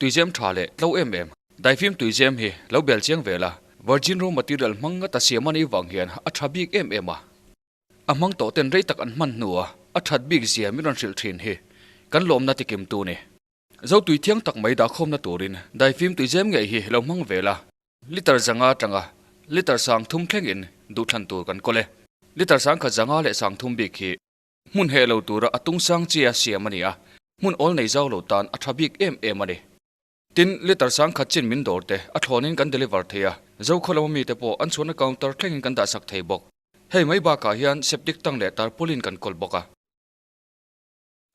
Tuizem tha leh tlo em em. Daifim tuizem hi lo bel chiang ve la, virgin raw material hmang ngata siam a nih vang hian a tha bik em em a. A hmang tawh ten rei tak an hman hnua a that bik zia min rawn hrilh thin hi kan lawmna tikim tu ni. Zo tui thiang tak mai dahkhawmna turin daifim tuizem ngei hi lo hmang ve la. Liter zanga atanga liter sang thum thlengin duhthlan tur kan kawl e. Liter sang khat zanga leh sang thum bik hi hmun heh lo tura a tung sang chia siam a ni a, hmun awl nei zau lo tan a tha bik em em a ni. Tin, liter sang khat chin min dawr te a thlawnin kan deliver thei a, Zokhaw lama mite pawh an chhuahna counter thlengin kan dahsak thei bawk. Hei mai bakah hian septic tank leh tarpaulin kan kawl bawk a.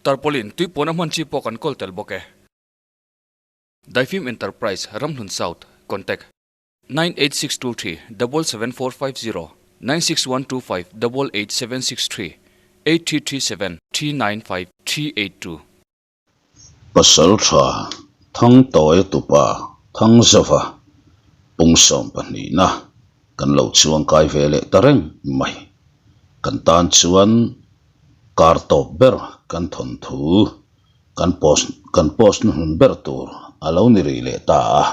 Tarpaulin tui puan a hman chi pawh kan kawl tel bawk e. Daifim Enterprise, Ramhlun South, Contact, 98623 77450 96125 88763 8337 395 382. Pasal tha Thangtawia tupa Thangzova pung sawmpahnihna kan lo chuangkai ve leh ta reng mai. Kan tan chuan kar tawp ber kan thawnthu Kan post kan post na hnun ber tur a lo ni rih leh ta a,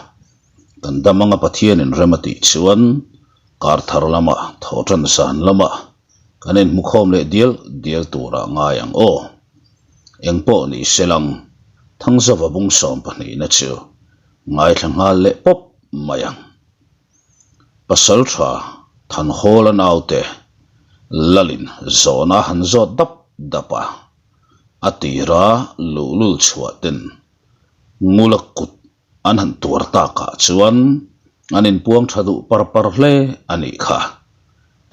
kan dam anga Pathianin rem a tih chuan kar thar lama thaw tan zan lama kan inhmukhawm leh dial dial turah ngai ang aw. Engpawh ni se lang Thangzava bung 12 na chu ngaithla nghal leh pawp mai ang. Pasal tha Thanhawla naute Lalin zawhna han zawt dap dap a. A tira luhlul chhuah ten ngula kut an han tuar takah chuan an inpuang tha duh par par hle a nih kha.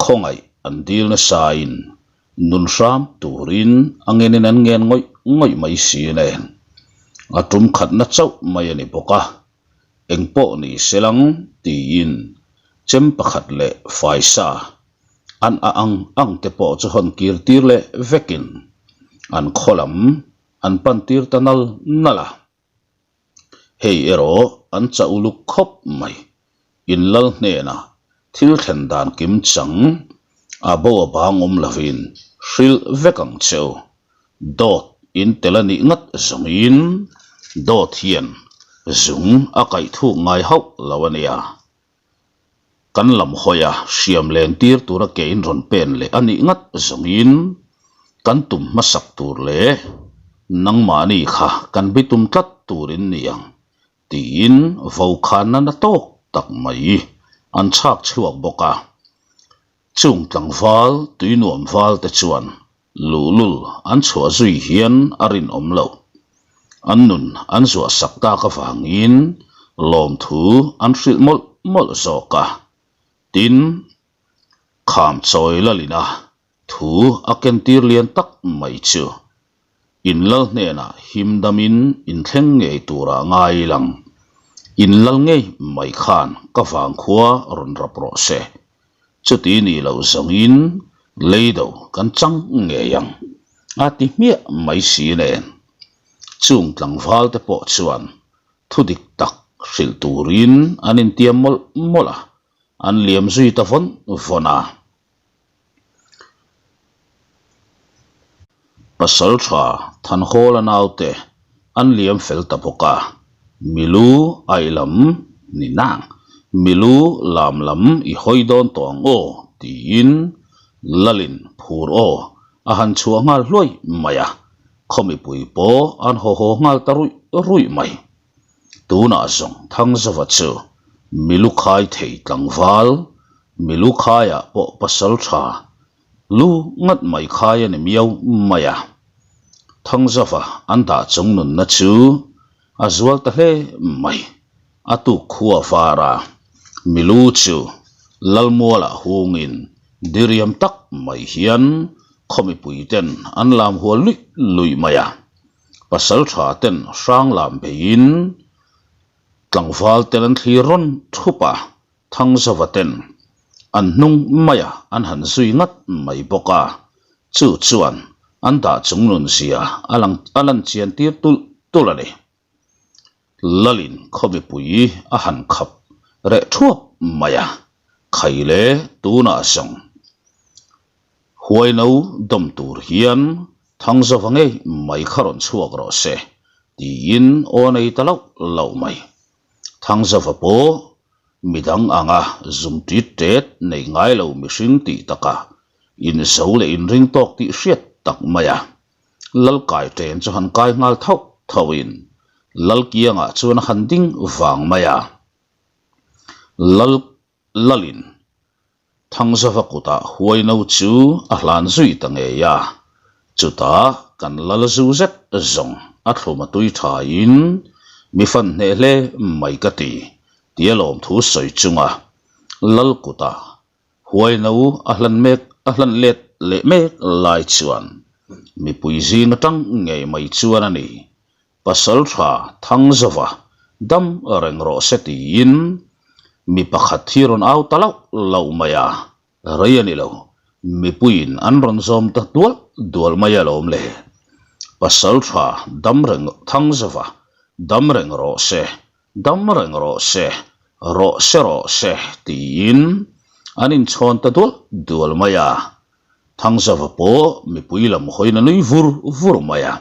Khawngaih an dil nasain nun hram turin a ngenin an ngen ngawih ngawih mai si nen a tum khatna chauh mai a ni bawk a, engpawh ni selang tiin chem pakhat leh faisa An a ang ang te pawh chu hawn kir tir leh vekin an khaw lam an pan tir ta nal nal a. Hei erawh an chah uluk khawp mai. In lal hnenah thil thlen dan kim chang a bo a bang awm lovin hrilh vek ang che u. Dawt in tel a nih ngat zawngin dawt hian zung a kaih thuk ngai hauh lo a nia. Kan lam hawi a, hriam len tir tura ke in rawn pen leh a nih ngat zawngin kan tum hmasak tur leh nangmahni kha kan bitum tlat turin ni ang tiin vokhanna na tawk tak mai an chhak chhuak bawk a. Chung tlangval tuinuam val te chuan luhlul an chhuah zui hian a rinawm lo. An nun an zuah sak tak avangin lawmthu an hrilh mawlh mawlh zawk a. Tin, kham chawi lalina thu a kentir lian tak mai chu In lal hnenah him damin in thleng ngei turah ngai lang. In lal ngei mai khan ka vangkhua rawn rap rawh se. Chuti ni loh zawngin leido kan chang ngei ang a ti hmiah mai si nen. Chung tlangval te pawh chuan thu dik tak hrilh turin an intiam mawlh mawlh a, an liam zui ta vawn vawn a. Pasal tha Thanhawla naute an liam fel ta bawk a, Milu aih lam ni nang, Milu lam lam i hawi dawn tawh ang aw tiin Lalin phur aw a han chhuah nghal hluai mai a, khaw mipui pawh an haw haw nghal ta ruih ruih mai. Tunah zawng Thangzova chu Milu khai thei tlangval Milu khaiah pawh pasal tha lu ngat mai khai a ni miau mai a. Thangzava an dah chung nunna chu a zual ta hle mai. A tuk khua var a, milu chu Lalmualah hungin diriam tak mai hian khaw mipuiten an lam hual luih luih mai a. Pasal tha ten hrang lam beiin tlangval ten an thlir rawn thup a. Thangzova ten an hnung maia an han zui ngat mai bawk a, chu chuan an dah chung nun zia a lang a lan chian tir tulh tulh a ni. Lalin khawmipui a han khap reh thuap mai a, khai le tunah zawng huaino dawm tur hian Thangzova ngei mai kha rawn chhuak rawh se. tiin aw nei ta loh loh mai. Thangzava pawh midang anga zum tit tet nei ngai lo mihring tih takah inzo leh inring tawk tih hriat tak mai a. Lalkai ṭen chu han kai nghal thauh thauhin Lalkiangah chuan a han ding vang mai a. Lal Lalin Thangzava kutah huaino chu a hlan zui ta ngei a, chutah kan lal zu zet zawng a thlum a tui thain mi fan hneh hle mai ka ti, tia lawmthu sawi chunga Lal kutah huaino a hlan mek a hlan let leh mek lai chuan mipui zing atang ngei mai chuan a ni. Pasal tha Thangzova dam reng rawh se tiin mi pakhat hi rawn au ta lauh lauh mai a, rei a ni lo, mipuiin an rawn zawm ta dual dual mai alawm le. Pasal tha dam reng Thangzova dam reng rawh se, dam reng rawh se, rawh se rawh se tiin an inchhawn ta dual dual mai a, Thangzova pawh mipui lam hawiin a nui vur vur mai a.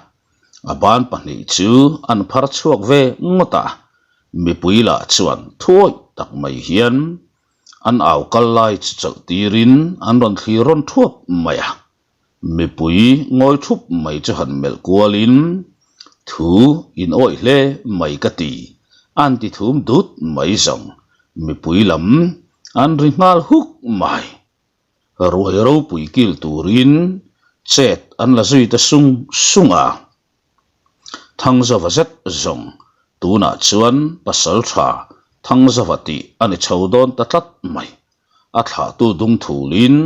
A ban pahnih chu an phar chhuak ve ngawt a, mipui lah chuan thuawih tak mai hian an au kal lai chu chawlh tirin an rawn thlir rawn thuap mai a. Mipui ngawi thup mai chu han melh kualin, Thu in awih hle mai ka ti, an ti thum dut mai zawng mipui lam an ri nghal huk mai. Ruai ropui kil turin chet an la zui ta sung sung a. Thangzava zet zawng tunah chuan pasal tha Thangzava tih a ni chho dawn ta tlat mai. A thlahtu dung thulin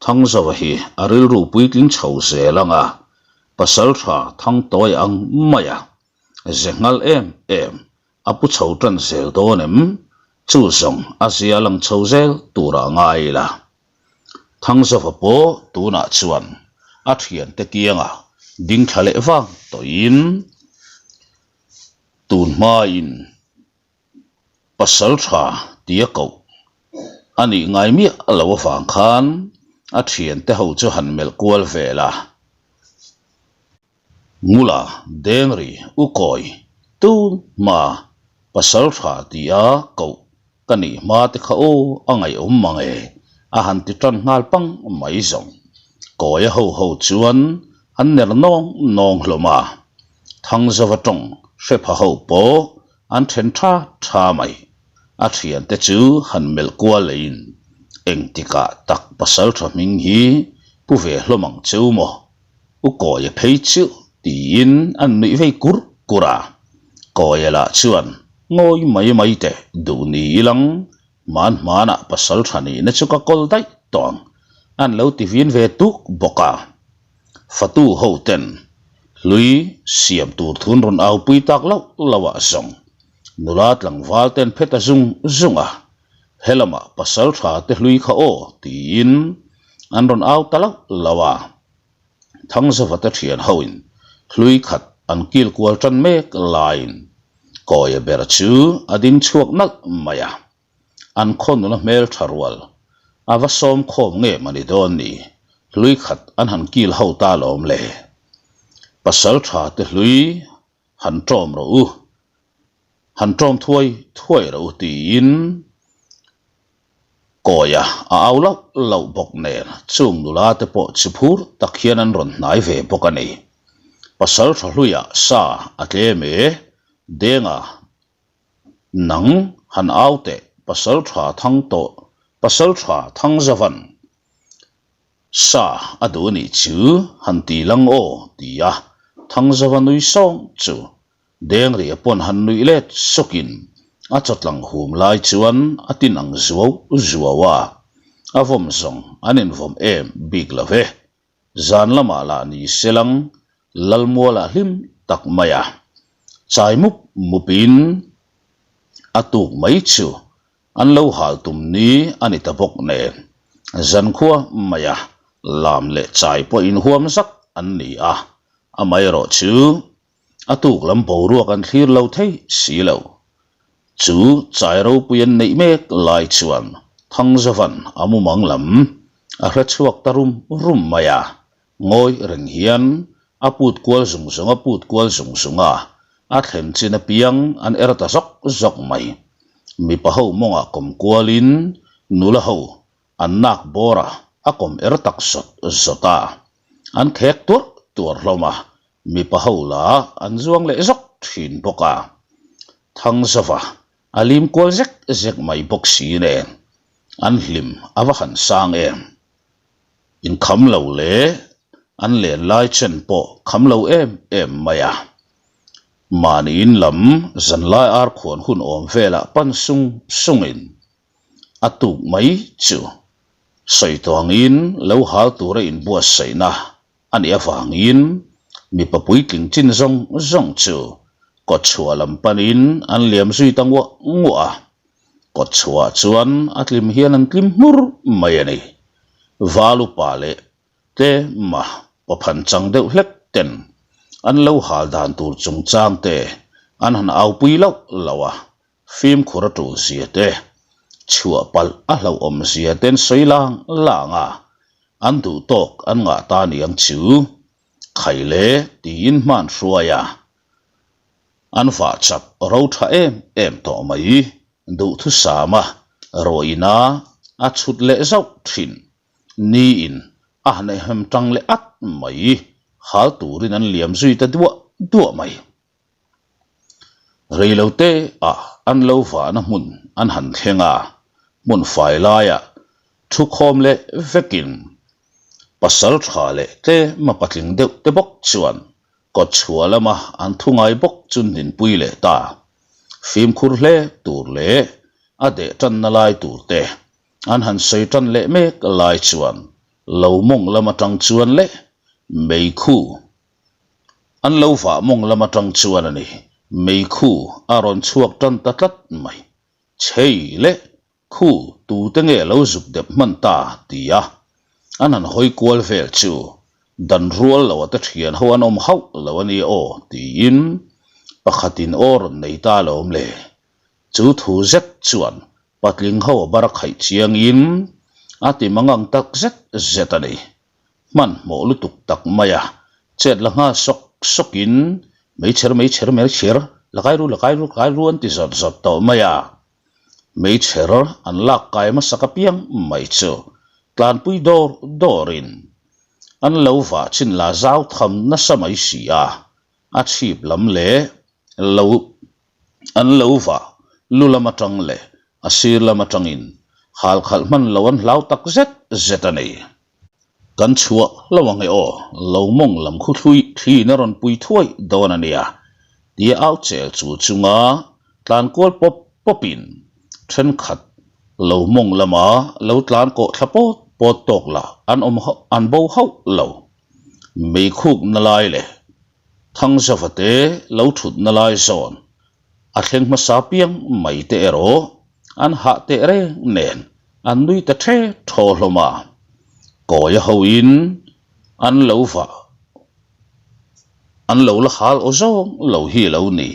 Thangzava hi a rilru puitling chho zel ang a, pasal tha Thangtawi ang mai a ze nghal em em A pu chho tan zel dawn em? Chu zawng a zia lang chho zel turah ngai ila. Thangzova pawh tunah chuan a thiante kianga ding thla leh vang tawhin tun hmain pasal tha tia koh a nih ngai miah lo avang khan a thiante ho chu han melh kual vel a. Ngula Dengri u kawi tun hma pasal tha tia koh ka nih hma te kha aw a ngaihawm mang e a han ti tan nghal pang mai zawng. Kawia ho ho chuan an ner nawng nawng hlawm a, Thangzova tawng hre pha ho pawh an then tha tha mai. A thiante chu han melh kual leiin engtikah tak pasal tha hming hi pu ve hlawm ang cheu maw? U Kawia phei chu tiin an nuih vei kur kur a, Kawia lah chuan ngawi mai mai teh duh ni ilang hman hmanah pasal tha nihna chu ka kawl daih tawh ang an lo ti vin ve tuk bawk a. Fatu ho ten hlui siam tur thun rawn au pui tak loh loh ah zawng nula tlangval ten phet a zung zung a, helamah pasal tha te hlui kha aw tiin an rawn au ta loh loh a. Thangzavate thian hoin hlui khat an kil kual tan mek laiin Kawia ber chu a ding chhuak nalh mai a, an khaw nula hmel tha rual a va sawm khawm nge mani dawn ni, hlui khat an han kil ho ta lawm le. Pasal tha te hlui han tawm rawh u, han tawm thuai thuai rawh u tiin Kawia a au lauh lauh bawk nen chung nula te pawh chu phur tak hian an rawn hnai ve bawk a ni. Pasal tha hluiah sa a tlem e, Denga nang han au teh pasal tha thang tawh pasal tha thang zavan sa a duh a nih chu han ti lang aw tia Thangzava nui sawng chu Dengria pawn han nuih let sawkin a chawtlang hum lai chuan a tin ang zuau zuau a, a vawm zawng an invawm em bik lo ve. Zan lamah lah ni selang Lalmualah hlim tak mai a, chai mup mupin a tuk mai chu An lo hal tum ni a ni ta bawk nen, zankhua maia lam leh chai pawh inhuam zak an ni a, amaherawh chu a tuk lam boruak an thlir lo thei si lo. Chu chai ropui an neih mek lai chuan Thangzavan a mumang lam a hre chhuak ta rum rum mai a, ngawi reng hian a put kual zung zung a put kual zung zung a. A thlen chin apiang an er ta zawk zawk mai. Mipa ho mawngah kawm kualin nula ho an nak bawr a, a kawm er tak zawt zawt a. An khek tuarh tuarh hlawm a, mipa ho la an zuang leh zawk thin bawk a. Thangzova a lim kual zek zek mai bawk si nen an hlim a va han sang em. Inkham lo leh an len lai chen pawh kham lo em em mai a. Mahni in lam zanlai ar khuan hun awm velah pan sung sungin a tuk mai chu sawi tawngin lo hal tura inbuatsaihna a nih avangin mipa puitling chin zawng zawng chu kawtchhuah lam panin an liam zui ta nguah nguah a, kawtchhuah chuan a tlim hian an tlim hmur mai a ni. Val upa leh tlema pawphan chang deuh hlek ten an lo hal dan tur chungchang te an han aupui loh loh a, Fimkhur a tul zia te, chhuah palh a hlauhawm zia ten sawi lang lang a, an duh tawk an ngah ta niang chu khai le tiin hman hruai a, an vah chap ro tha em em tawh mai, duhthusam a rawina a chhut leh zauh thin, niin a han ehem tang leh at mai, hal turin an liam zui ta duah duah mai. Reilote ah an lo vahna hmun an han thleng a, hmun fai laiah thu khawm leh vekin pasal tha leh tlema patling deuh te bawk chuan kawtchhuah lama an thu ngai bawk chu ninpui leh ta. Fimkhur hle tur leh a deh tanna lai tur te an han sawi tan leh mek lai chuan lo mawng lam atang chuan leh meikhu An lo vah mawng lam atang chuan a ni, meikhu a rawn chhuak tan ta tlat mai. Chhei leh khu tute nge lo zuk dep hman ta ti a, an han hawi kual vel chu dan rual lo ate thian ho an awm hauh lo a nia aw tiin pakhatin aw rawn nei ta alawm le. Chu thu zet chuan patling ho a bar khaih chiangin a ti mangang tak zet zet a ni. Hmanhmawh lutuk tak mai a, chet la nghal sawk sawkin meichher meichher meichher la kai ru la kai ru la kai ru an ti zawt zawt tawh mai a. Meichher an lak kai hmasak apiang mai chu tlanpui dawr dawrin an lo vah chin la zau tham nasa mai si a, a chhip lam leh lo An lo vah lu lam atang leh a sir lam atangin hal khalh hman lo an hlau tak zet zet a ni. Kan chhuah lo ang e aw, lo mawng lam khu thlui thliin a rawn pui thuai dawn a nia, tia au chel chu chunga tlan kual pawp pawpin thenkhat lo mawng lama lo tlan kawh thla pawt pawt tawk lah an awm an bo hauh lo. Meikhukna lai leh Thangzava te lo thutna lai zawn a thleng hmasa piang mai te erawh an hah teh reng nen an nui ta the thaw hlawm a, kawia hoin an lo vah an lo la hal aw zawng lo hi lo ni.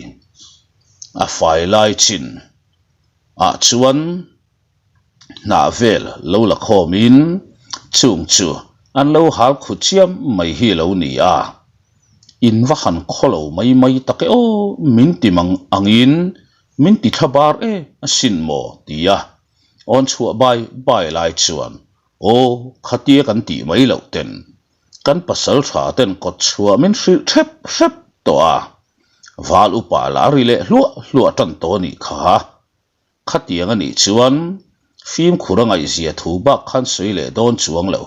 A fai lai chin ah chuan hnah vel lo la khawmin chung chu an lo hal khu chiam mai hi lo ni a, in va han khaw lo mai mai tak e aw min ti mang angin min ti thla bar em asin maw tia awn chhuah bai bai lai chuan aw khatia kan tih mai loh ten kan pasal tha ten kawt chhuah min hrilh hrep hrep tawh a, val upa lah ri leh hluah hluah tan tawh a nih kha. Khatiang a nih chuan fimkhur a ngaihzia thu bak khan sawi leh dawn chuang lo.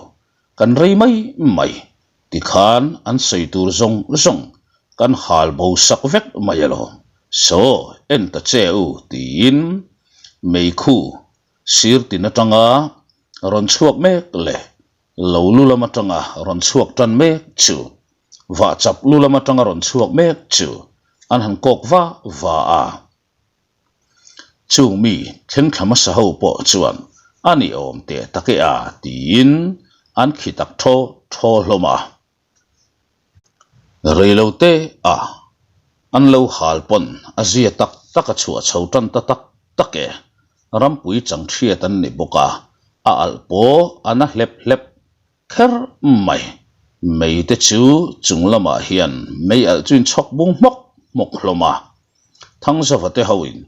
Kan rei mai mai tikhan an sawi tur zawng zawng kan hal bo sak vek mai alawm. Saw, en ta che u tiin meikhu sir tin atanga rawn chhuak mek leh lo lu lam atanga rawn chhuak tan mek chu vahchap lu lam atanga rawn chhuak mek chu an han kawk va va a. Chung mi thleng thla hmasa ho pawh chuan a ni awm teh tak e a tiin an khi tak thaw thaw hlawm a. Reilo te a an lo hal pawn a zia tak tak a chhuah chho tan ta tak tak e. Rampui chang hriat an ni bawk a, a alh pawh a na hlep hlep Kher mai. Mei te chu chung lamah hian mei alh chu in chhawk bung hmawk hmawk hlawm a. Thangzava te hoin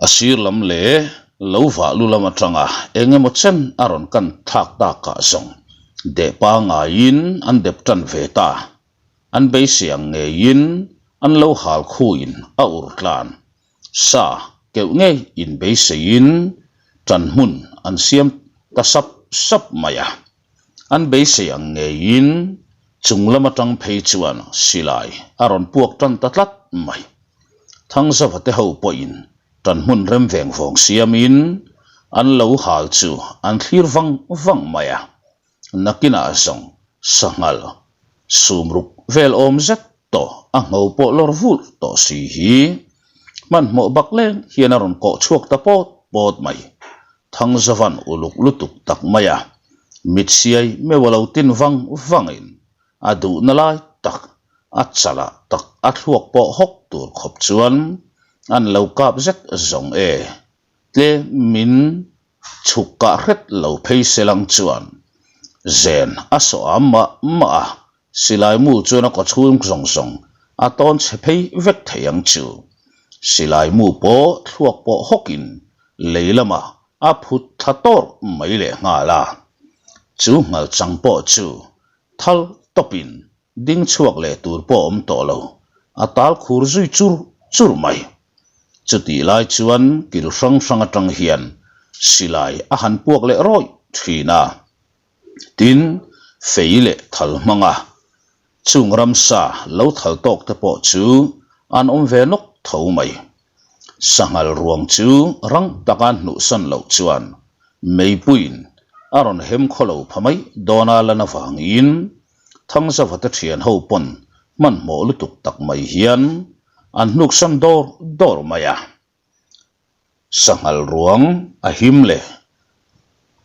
a sir lam leh lo vah lu lam atanga eng emaw chen a rawn kan thlak takah zawng deh pangaiin an dep tan ve ta. An beisei ang ngeiin an lo hal khuin a ur tlan sa keuh ngei in beiseiin tan hmun an siam ta sap sap mai a. An beisei ang ngeiin chung lam atang phei chuan silai a rawn puak tan ta tlat mai. Thangzava te ho pawhin tan hmun rem veng vawng siamin an lo hal chu an thlir vang vang mai a. Nakinah zawng sanghal sumruk vel awm zet tawh a ngho pawh lawr vul tawh si hi hmanhmawh bak leng hian a rawn kawh chhuak ta pawt pawt mai. Thangzavan uluk lutuk tak mai a, mit siai meuh a lo tin vang vangin a duhna lai tak a chalah tak a thluak pawh hawk tur khawp chuan an lo kap zet zawng e. Tlemin chhuk kah hret lo phei se lang chuan zen a sawh am mah mah a, silai mu chuan a kaw chhung zawng zawng a tawn chhe phei vek thei ang chu. Silai mu pawh thluak pawh hawkin lei lamah a phut thla tawrh mai leh nghal a. Chu nghal chang pawh chu thal tawpin Ding chhuak leh tur pawh awm tawh lo, a tal khur zui chur chur mai. Chutih lai chuan kil hrang hrang atang hian silai a han puak leh rawih thin a. Tin, fei leh thal hmanga chung ramsa lo thal tawk te pawh chu an awm ve nawk tho mai. Sanghal ruang chu rang taka hnuhsan loh chuan meipuiin a rawn hem khawlo pha mai dawn a lan avangin Thangzava te thian ho pawn hmanhmawh lutuk tak mai hian an hnuksan dawr dawr mai a. Sanghal ruang a him leh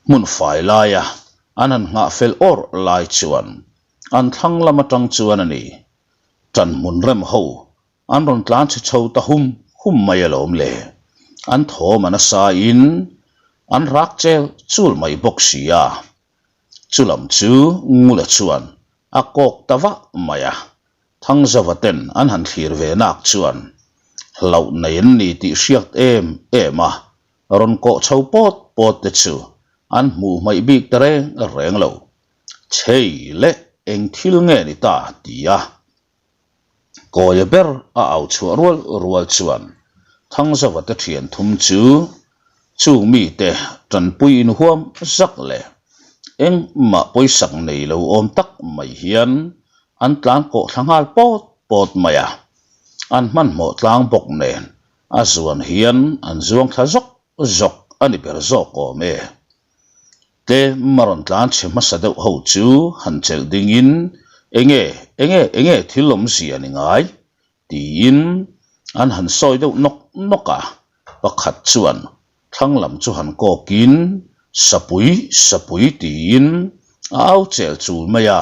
hmun fai laia an han nghah fel awr lai chuan an thlang lam atang chuan a ni. Tan hmun rem ho an rawn tlan chhe chho ta hum hum mai alawm le. An thawm a nasa in an rak chel chul mai bawk si a. Chu lam chu Ngula chuan a kawk ta vah mai a, Thangzava ten an han thlir ve nak chuan hlauh nei an ni tih hriat em em a, rawn kawh chho pawt pawt te chu an hmuh hmaih bik ta reng reng lo. Chhei leh eng thil nge ni ta ti a. Kawia ber a au chhuah rual rual chuan Thangzava te thian thum chu chung mite tanpui inhuam zak leh engmah pawisak nei lo awm tak mai hian an tlan kawh thla nghal pawt pawt mai a. An hmanhmawh tlang bawk nen a zuan hian an zuang thla zawk zawk a ni ber zawk awm e. Tlem a rawn tlan chhe hmasa deuh ho chu han chelh dingin, Enge, enge, enge thil awmzia ni ngai? tiin an han sawi deuh nawk nawk a. Pakhat chuan thlang lam chu han kawkin, Sapui, sapui tiin a au chel chul mai a.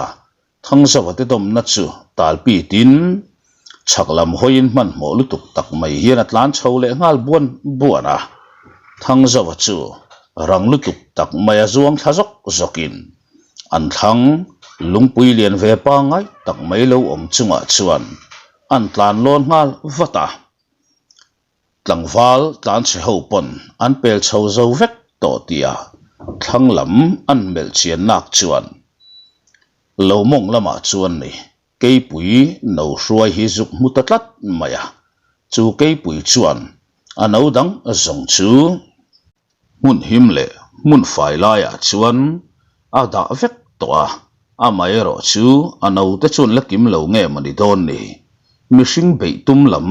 Thangzauha te dawmna chu talpitin chhak lam hawiin hmanhmawh lutuk tak mai hian a tlan chho leh nghal buan buan a. Thangzauha chu rang lutuk tak mai a zuang thla zawk zawkin an thlang lungpui lian ve pangngai tak mai lo awm chungah chuan an tlan lawn nghal vat a. Tlangval tlanchhe ho pawn an pel chho zo vek tawh tia thlang lam an melh chian nak chuan lo mawng lamah chuan ni keipui no hruai hi zuk hmu ta tlat mai a, chu keipui chuan a no dang zawng chu. Hmun him leh hmun fai laiah chuan a dah vek tawh a, amaherawh chu a naute chuan la kim lo nge maw ni dawn ni? Mihring beih tum lam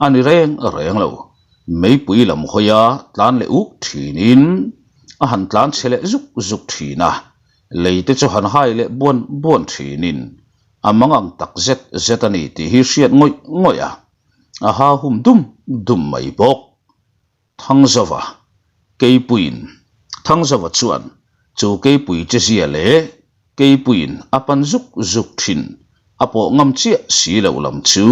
a ni reng reng lo. Meipui lam hawia tlan leh uk thinin a han tlan chhe leh zuk zuk thin a, lei te chu han hai leh buan buan thinin a mangang tak zet zet a ni tih hi hriat ngawih ngawih a, a ha hum dum dum mai bawk. Thangzauva Keipuiin Thangzauva chuan chu Keipui chezia leh Keipuiin a pan zuk zuk thin a pawh ngam chiah si lo lam chu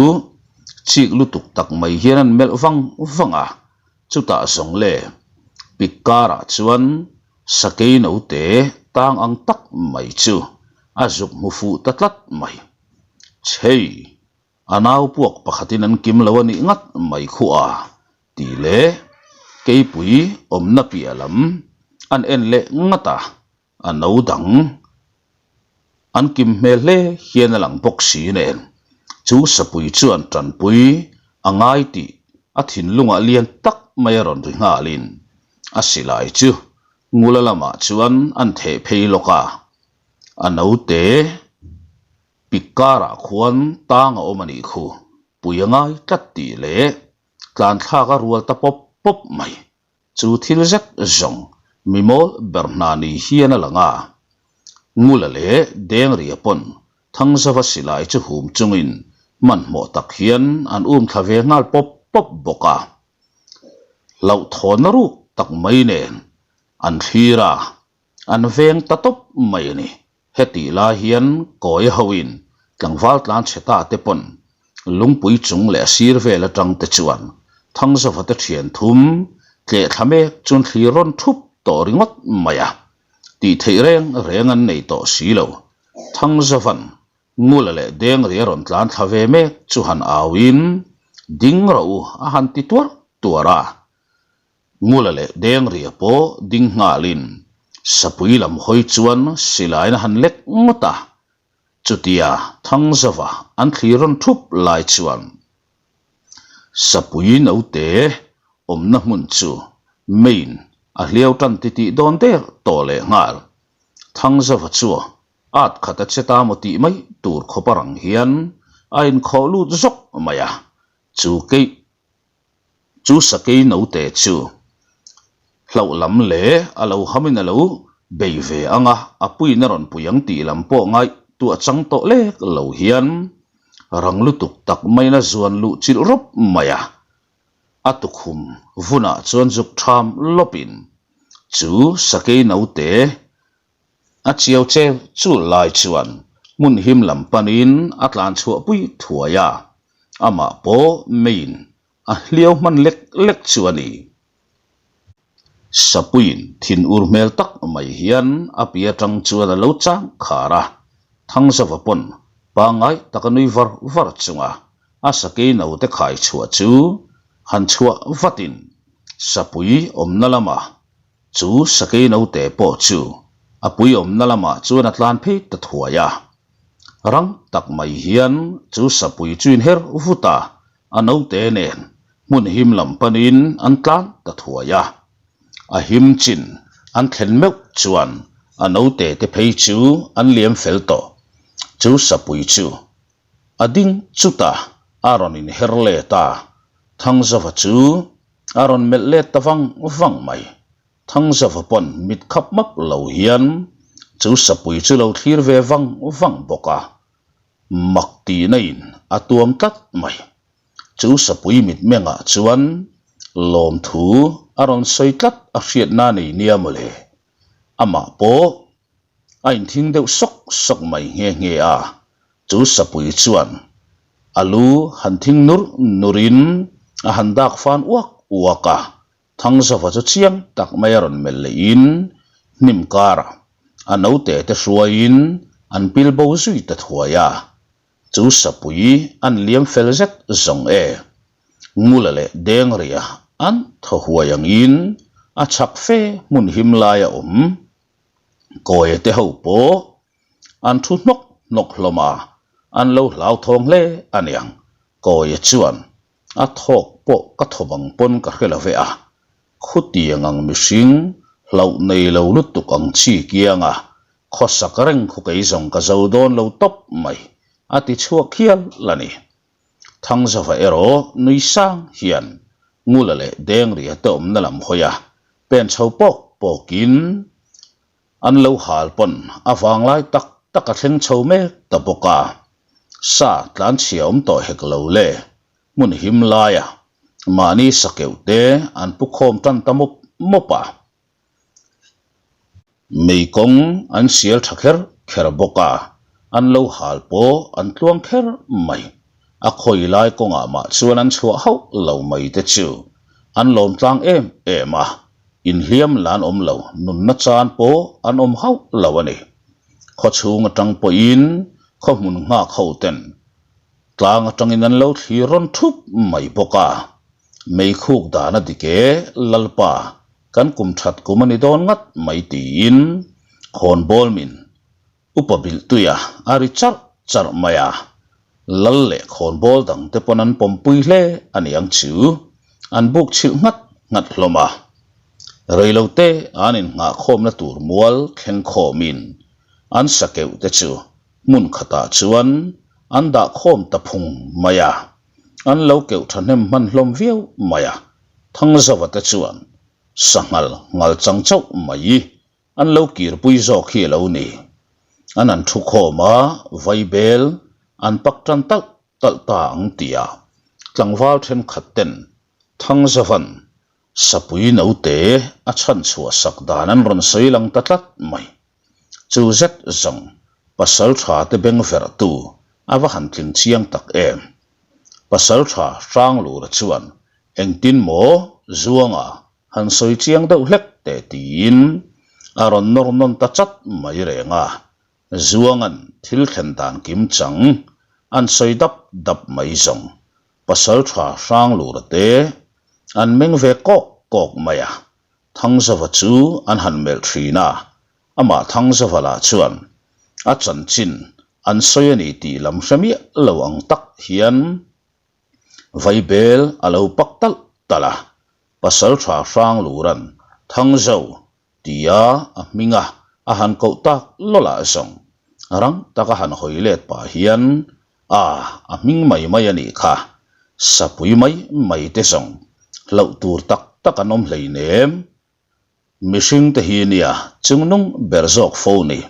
chik lutuk tak mai hian an melh vang vang a, chutah zawng le pik karah chuan sakei note tang ang tak mai chu a zuk hmu fuh ta tlat mai. Chhei! A nau puak pakhatin an kim lo a nih ngat mai khu a, tih leh keipui awmna piah lam an en leh ngat a, a no dang an kim hmel hle hian a lang bawk si nen chu sapui chuan tanpui a ngai tih a thinlungah lian tak mai a rawn ri nghalin a silai chu ngula lamah chuan an theh phei lawk a, a note pik karah khuan tang a awm a nih khu, pui a ngai tlat tih leh tlan thlak a rual ta pawp pawp mai. Chu thil zet zawng mi mawl ber hna ni hian a lang a. Ngula leh Dengria pawn Thangzava silai chu hum chungin hmanhmawh tak hian an um thla ve nghal pawp pawp bawk a. Hlauhthawnna ruk tak mai nen an thlir a, an veng ta tawp mai a ni. Hetih lai hian kawi hoin tlangval tlan chhe ta te pawn lungpui chung leh a sir vel atang te chuan Thangzava te thian thum tleh thla mek chuan thlir rawn thup tawh ringawt mai a, tih theih reng reng an nei tawh si lo. Thangzavan Ngula leh Dengri a rawn tlan thla ve mek chu han auin ding rawh u a han ti tuar tuar a. Ngula leh Dengria pawh ding nghalin Sapui lam hawi chuan silaina han lek ngawt a, chutia Thangzava an thlir rawn thup lai chuan Sapui naute awmna hmun chu main a hliau tan titih dawn der tawh leh nghal. Thangzava chu at khat a che ta maw tih mai tur khawp a rang hian a inkhawh lut zawk mai a, chu keih Chu sakei note chu hlauh lam leh a lo hamin a lo bei ve ang a, a puiin a rawn pui ang tih lam pawh ngaihtuah chang tawh lek lo hian rang lutuk tak maiin a zuan luh chilh rawp mai a. A tukhum vunah chuan zuk ṭham lawpin chu sakei note A chiau cheu chul lai chuan hmun him lam panin a tlan chhuah pui thuai a, amah pawh meiin a hliau hman lek lek chu a ni. Sapuiin thin ur hmel tak mai hian a pi atang chuan a lo chang khar a, Thangzava pawn pangngai taka nui var var chunga a sakei naute khai chhuah chu han chhuah vatin Sapui awmna lamah Chu sakei naute pawh chu a puiawmna lamah chuan a tlan phei ta thuai a. Rang tak mai hian chu sapui chu inher vut a, a naute nen hmun him lam panin an tlan ta thuai a. A him chin an thlen meuh chuan a naute te phei chu an liam fel tawh. Chu sapui chu a ding chut a, a rawn inher let a, Thangzava chu A rawn melh let ta vang vang mai. Thangzava pawn mit khap map lo hian chu sapui chu lo thlir ve vang vang bawk a. Mak tihna in a tuam tlat mai. Chu sapui mitmengah chuan lawmthu a rawn sawi tlat a hriatna nei nia mawle. Amah pawh a inthing deuh sawk sawk mai nghe nghe a, chu sapui chuan a lu han thing nur nurin a han dak fan uak uak a, Thangzava chu chiang tak mai a rawn melh lehin hnim karah a naute te hruaiin an pil bo zui ta thuai a, chu sapui an liam fel zet zawng e. Ngula leh Dengria an thaw huai angin a chhak fe hmun him lai a awm. Kawia te ho pawh an thu hnawk hnawk hlawm a, an lo hlauthawng hle a niang. Kawia chuan a thawk pawh ka thaw bang pawn ka hre lo ve a, khutiang ang mihring hlauh nei lo lutuk ang chi kianga khawsak reng khu kei zawng ka zo dawn lo tawp mai a ti chhuak hial a ni. Thangzava erawh nui sang hian Ngula leh Dengria te awmna lam hawi a, pen chho pawk pawkin an lo hal pawn a vanglai tak tak a thleng chho mek ta bawk a. Sa tlanchhia awm tawh hek lo le, hmun him laia mahni sakeuh te an pu khawm tan ta mawp mawp a. Mei kawng an sial tha kher kher bawk a, an lo hal pawh an tluang kher mai. A khawi lai kawngah mah chuan an chhuah hauh lo mai te chu an lawm tlang em em a, inhliam la an awm lo, nunna chan pawh an awm hauh lo a ni. Khaw chhung atang pawhin khaw hmun nghak ho ten. Tlang atangin an lo thlir rawn thup mai bawk a. Meikhuk dan a dik e, Lalpa, kan kum that kum a ni dawn ngat mai tiin khawnbawl min Upa bilhtuia a ri charh charh mai a, Lal leh khawnbawl dang te pawn an pawmpui hle a ni ang chu, an buk chhilh nghat nghat hlawm a. Reilote an innghahkhawmna tur mual thleng khawmin an sakeuh te chu hmun khatah chuan an dah khawm ta phung mai a, an lo keuh thahnem hman hlawm viau mai a, Thangzauva te chuan sanghal nghal chang chauh mai an lo kirpui zawk hi a lo ni. An han thu khawm a, vaibel an pak tan talh talh ta ang tih ah tlangval thenkhat ten Thangzavan Sapui note a chhan chhuah sak dan an rawn sawi lang ta tlat mai. Chu zet zawng pasal tha te beng verh tu a va han tling chiang tak em. Pasal tha Hranglura chuan engtin maw Zuanga han sawi chiang deuh hlek teh tiin a rawn nawr nawn ta chat mai reng a. Zuanga'n thil thlen dan kim chang an sawi dap dap mai zawng pasal tha Hranglura te an meng ve kawk kawk mai a. Thangzava chu an han melh thin a, amah Thangzava lah chuan a chanchin an sawi a ni tih lam hre miah lo ang tak hian vaibel a lo pak talh talh a, Pasaltha Hranglura'n Thangzo tia a hminga a han koh tak lawlah zawng rang taka han hawi let pah hian A, a hming mai mai a nih kha. Sapui mai mai te zawng hlauh tur tak tak an awm hleinem. Mihring te hi nia chungnung ber zawk fo ni.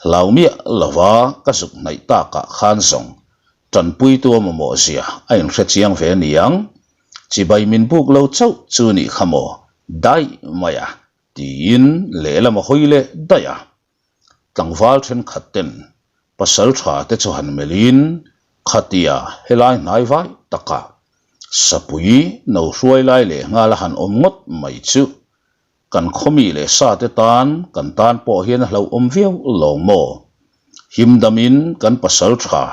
Hlau miah lova ka zuk hnaih takah khan zawng tanpuitu a mamawh zia a inhre chiang ve niang. Chibai min buk lo chauh chu nih kha maw daih mai a tiin lehlam a hawi leh daih a. Tlangval thenkhat ten pasal tha te chu han melhin khatia helai hnai vai takah sapui no hruai lai leh nghal a han awm ngawt mai chu kan khawmi leh sa te tan kan tan pawh hian a hlauhawm viau lawng maw? Him damin kan pasal tha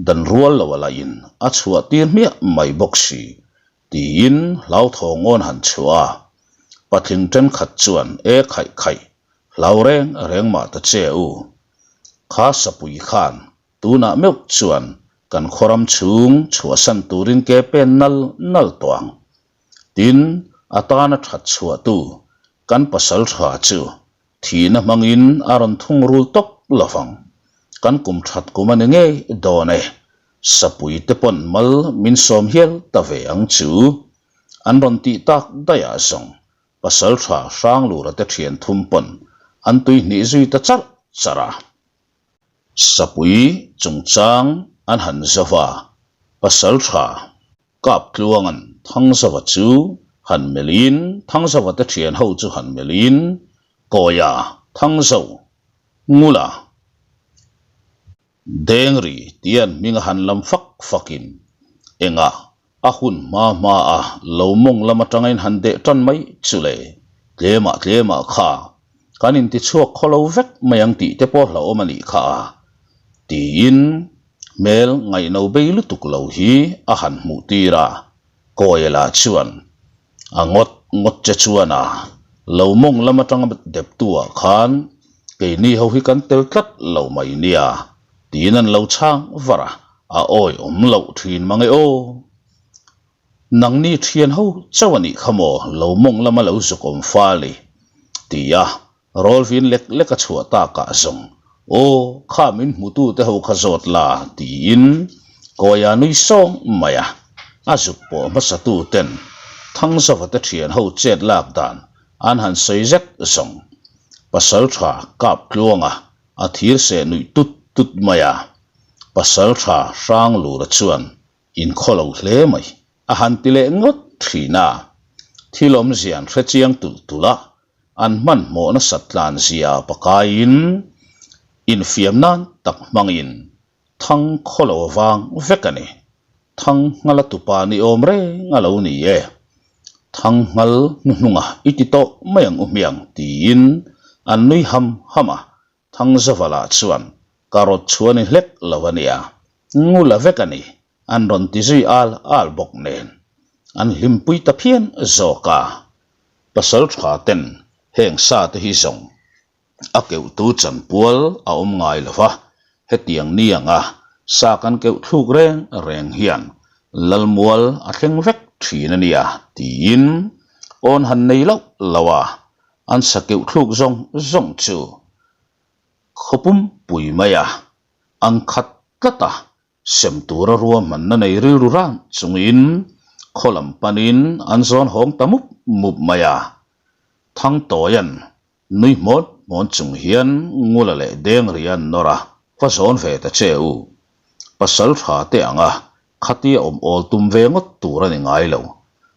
dan rual lo a lahin a chhuah tir hmiah mai bawk si tiin hlauthawng awn han chhuah a, patling thenkhat chuan e khaih khaih Hlau reng reng mah ta che u. Kha sapui khan tunah meuh chuan kan khawram chhung chhuahsan turin ke pen nal nal tawh ang. Tin, a tana that chhuahtu kan pasal tha chu thihna hmangin a rawn thung rul tawp lo vang. Kan kum that kum a ni ngei dawn e. Sapui te pawn mal min sawm hial ta ve ang chu. An rawn tih tak daihah zawng Pasalṭha Hranglura te ṭhian thum pawn an tui hnih zui ta charh charh a. Sapui chungchang an han zauh a, Pasalṭha Kaptluanga'n Thangzauva chu han melhin Thangzauva te ṭhian ho chu han melhin Kawia Thangzau Ngula Dengri tian hming a han lam fak fakin engah a hun hma hma a lo mawng lam atanga in han deh tan mai chu le, tlemah tlemah kha kan intichhuak khaw lo vek mai ang tih te pawh hlauhawm a nih kha a tiin hmel ngaihno bei lutuk lo hi a han hmuh tir a, Kawia lah chuan A ngawt ngawt che chuan a lo mawng lam atanga deptu ah khan keini ho hi kan tel tlat lo mai nia tiin an lo chhang var a, a awi awm loh thin mang e aw. Nangni thian ho chauh a nih kha maw lo mawng lama lo zuk awm fal i ti a Rawlvin lek lek a chhuah takah zawng, Aw, kha min hmutu te ho kha zawt la, tiin Kawia nui sawng mai a. A zuk pawh hmasatu ten Thangzauva te thian ho chet lak dan an han sawi zet zawng. Pasaltha Kaptluanga a thir seh nuih tut tut mai a. Pasaltha Hranglura chuan inkhaw lo hle mai. A han ti leh ngawt thin a, thil awmzia an hre chiang tulh tulh a, an hmanhmawh nasat tlan zia pakaiin infiam nan tak hmangin thang khaw lo avang vek a ni. Thang nghala tupa ni awm reng a lo ni e. Thang nghal hnuhnunga i ti tawh mai ang u hmiang tiin an nui ham ham a, Thangzavala chuan ka rawt chhuah ni hlek lo a nia, ngula vek a ni. an rawn ti zui al al bawk nen an hlimpui ta phian zawk a. Pasal tha ten heng sa te hi zawng a keuhtu chanpual a awm ngai lo va, hetiang ni anga sa kan keuh thluk reng reng hian Lalmual a thleng vek thin a nia tiin awn han nei loh loh a, an sa keuh thluk zawng zawng chu khaw pumpui mai a, an khat tlat a, sem tura ruahmanna nei rilru rang chungin khaw lam panin an zawn hawng ta mup mup mai a, Thangtawia'n Nui hmawn hmawn chung hian Ngula leh Dengri an nawr a, va zawn ve ta che u. Pasal tha te anga khatia awm awl tum ve ngawt tur a ni ngai lo.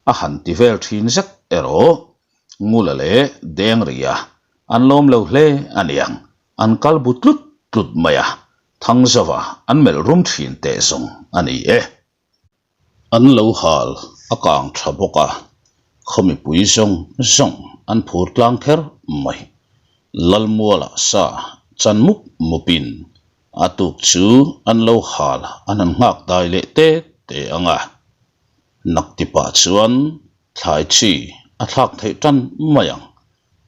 A han ti vel thin zet erawh Ngula leh Dengria an lawm lo hle a niang, an kal bu tlut tlut mai a, Thangzauva an melh rum thin teh zawng a ni e. An lo hal a kang tha bawk a, khaw mipui zawng zawng an phur tlang kher mai. Lalmualah sa chan mup mupin a tuk chu an lo hal an han nghak dai leh te te ang a. Naktipah chuan thlai chi a thlak theih tan mai ang.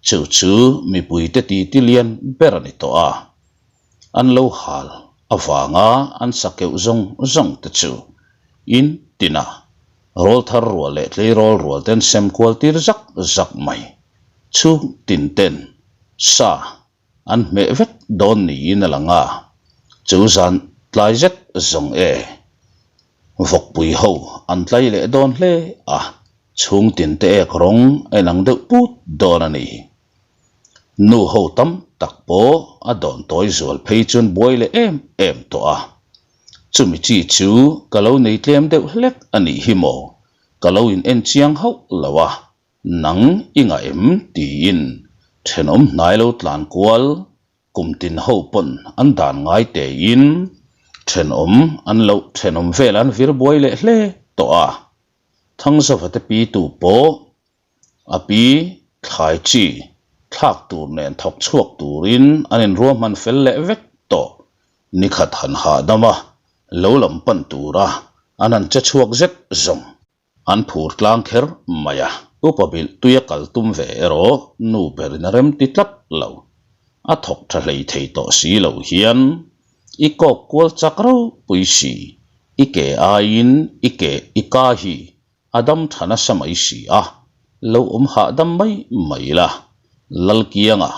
Chu chu mipuite titi lian ber a ni tawh a. An lo hal avanga an sa keuh zawng zawng te chu in tinah rawlthar rual leh tleirawl rual ten sem kual tir zak zak mai. Chhung tin ten sa an hmeh vek dawn niin a lang a, chu zan tlai zet zawng e. Vawkpui ho an tlai leh dawn hle a, chhung tin te ek rawng a inang deuh put dawn a ni. Nu ho tam tak pawh a dawn tawi zual phei chuan buai leh em em tawh a. Chumi chi chu ka lo nei tlem deuh hlek a nih hi maw? Ka lo in en chiang hauh lo a, nang i ngah em? tiin thenawm hnai lo tlan kual kum tin ho pawn an dan ngai tein thenawm an loh thenawm vel an vir buai leh hle tawh a. Thangzauva te pi tu pawh A pi, thlai chi, thlak tur nen thawk chhuak turin an inruahman fel leh vek tawh. Nikhat han hahdam a, lo lam pan tura an han che chhuak zet zawng. An phur tlang kher mai a, upa bilh tuia kal tum ve erawh nu berin a rem ti tlat lo. A thawk tha hlei thei tawh si lo hian i kawk kual chak ropui si, i ke aiin i ke i ka hi A dam tha nasa mai si a, lo awm hahdam mai mai la, Lalkianga,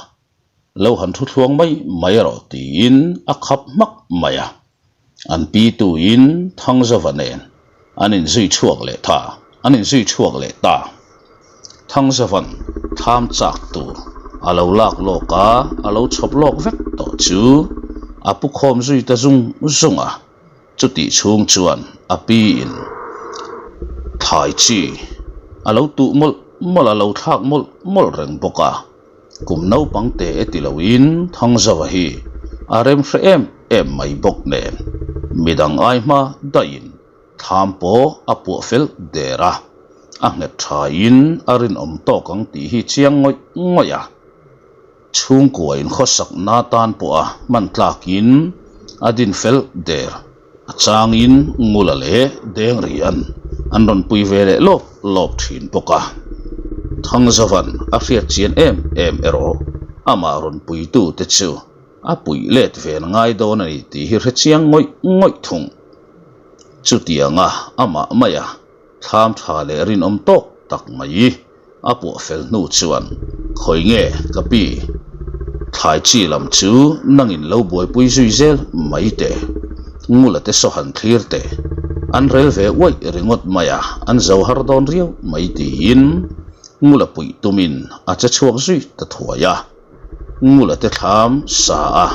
lo han thu thluang mai mai rawh tiin a khap hmak mai a. An pi tuin Thangzauva nen an inzui chhuak leh ta, an inzui chhuak leh ta. Thangzauva'n thlam chak tur a lo lak lawk a, a lo chhawp lawk vek tawh chu a pu khawm zui ta zung zung a. Chutih chhung chuan a piin thlai chi a lo tuh mawlh mawlh a, lo thlak mawlh mawlh reng bawk a. Kum naupang te e ti loin Thangzauva hi a rem hre em em mai bawk nen midang ai hma daihin thlam pawh a puah fel der a, a nghet thain a rinawm tawk ang tih hi chiang ngawih ngawih a. Chhungkua inkhawsakna atan pawha hman tlakin a din fel der. A changin Ngula leh Dengrian an rawn pui ve leh lawp lawp thin bawk a. Thangzavan a hriat chian em em erawh amah rawn puitute chu a puih let ven ngai dawn a ni tih hi hre chiang ngawih ngawih thung. Chutianga amah maia thlam tha leh rinawm tawk tak mai A puah fel hnu chuan, Khawi nge ka pi? Thlai chi lam chu nangin lo buaipui zui zel mai teh. Ngula te saw han thlir teh. An rel ve uaih ringawt mai a, an zo har dawn riau mai tiin Ngula puih tumin a che chhuak zui ta thuai a. Ngula te thlam sa a,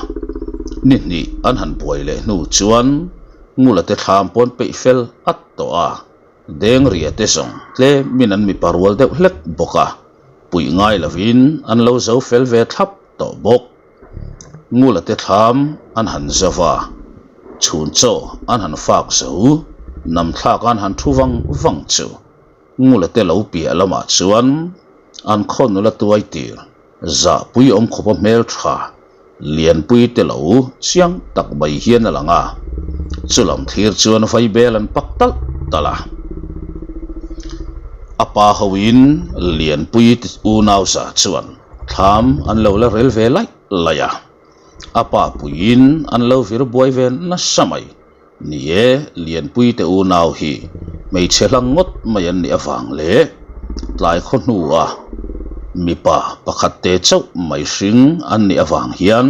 ni hnih an han buai leh hnu chuan Ngula te thlam pawn peih fel at tawh a. Dengria te zawng tlemin an mipa rual deuh hlek bawk a, puih ngai lovin an lo zo fel ve thlap tawh bawk. Ngula te thlam an han zo va, chhun chaw an han fak zo, namthlak an han thu vang vang chu Ngula te lo piah lamah chuan an khaw nula tuai tir Zahpui awm khawpa hmeltha Lianpui te lo chiang tak mai hian a lang a. Chulam thlir chuan vaibel an pak talh talh a. A pa hoin Lianpui unau za chuan thlam an lo la rel ve laih laih a. A pa puiin an lo vir buai ve nasa mai. Ni e, Lianpui te unau hi hmeichhe hlang ngawt mai an nih avang leh tlai khaw hnua mipa pakhat te chauh mai hring an nih avang hian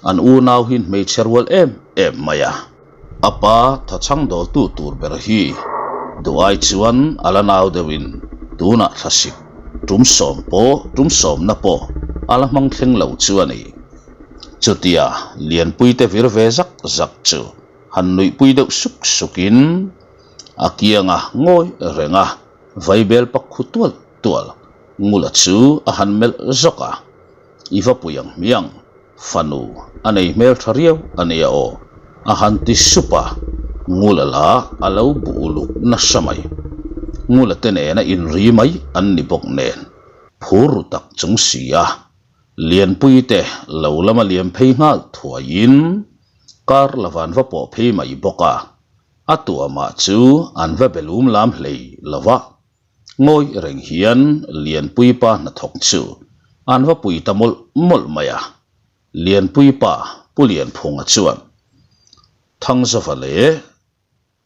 An unau hi hmeichhe rual em em mai a. A pa thachhang dawltu tur ber hi duh ai chuan a la nau deuhin tunah thlasik tum sawm pawh tum sawmna pawh a la hmang thleng lo chu a ni. Chutia Lianpuite vir ve zak zak chu han nuihpui deuh suk sukin a kianga ngawi reng a, vaibel pak khu tual tual Ngula chu a han melh zawk a. I va pui ang hmiang, fanu a nei hmel tha riau a nia aw, a han ti sup a, Ngula la a lo bu uluk nasa mai. Ngula te nena inri mai an ni bawk nen, phur ru tak chung si a, Lianpui te lo lama liam phei nghal thuaiin kar la van va pawh phei mai bawk a, a tuamah chu an va be lum lam hlei lo va. Ngawi reng hian Lianpui pa hnathawk chu an va pui ta mawlh mawlh mai a. Lianpui pa Pu Lianphunga chuan Thangzava leh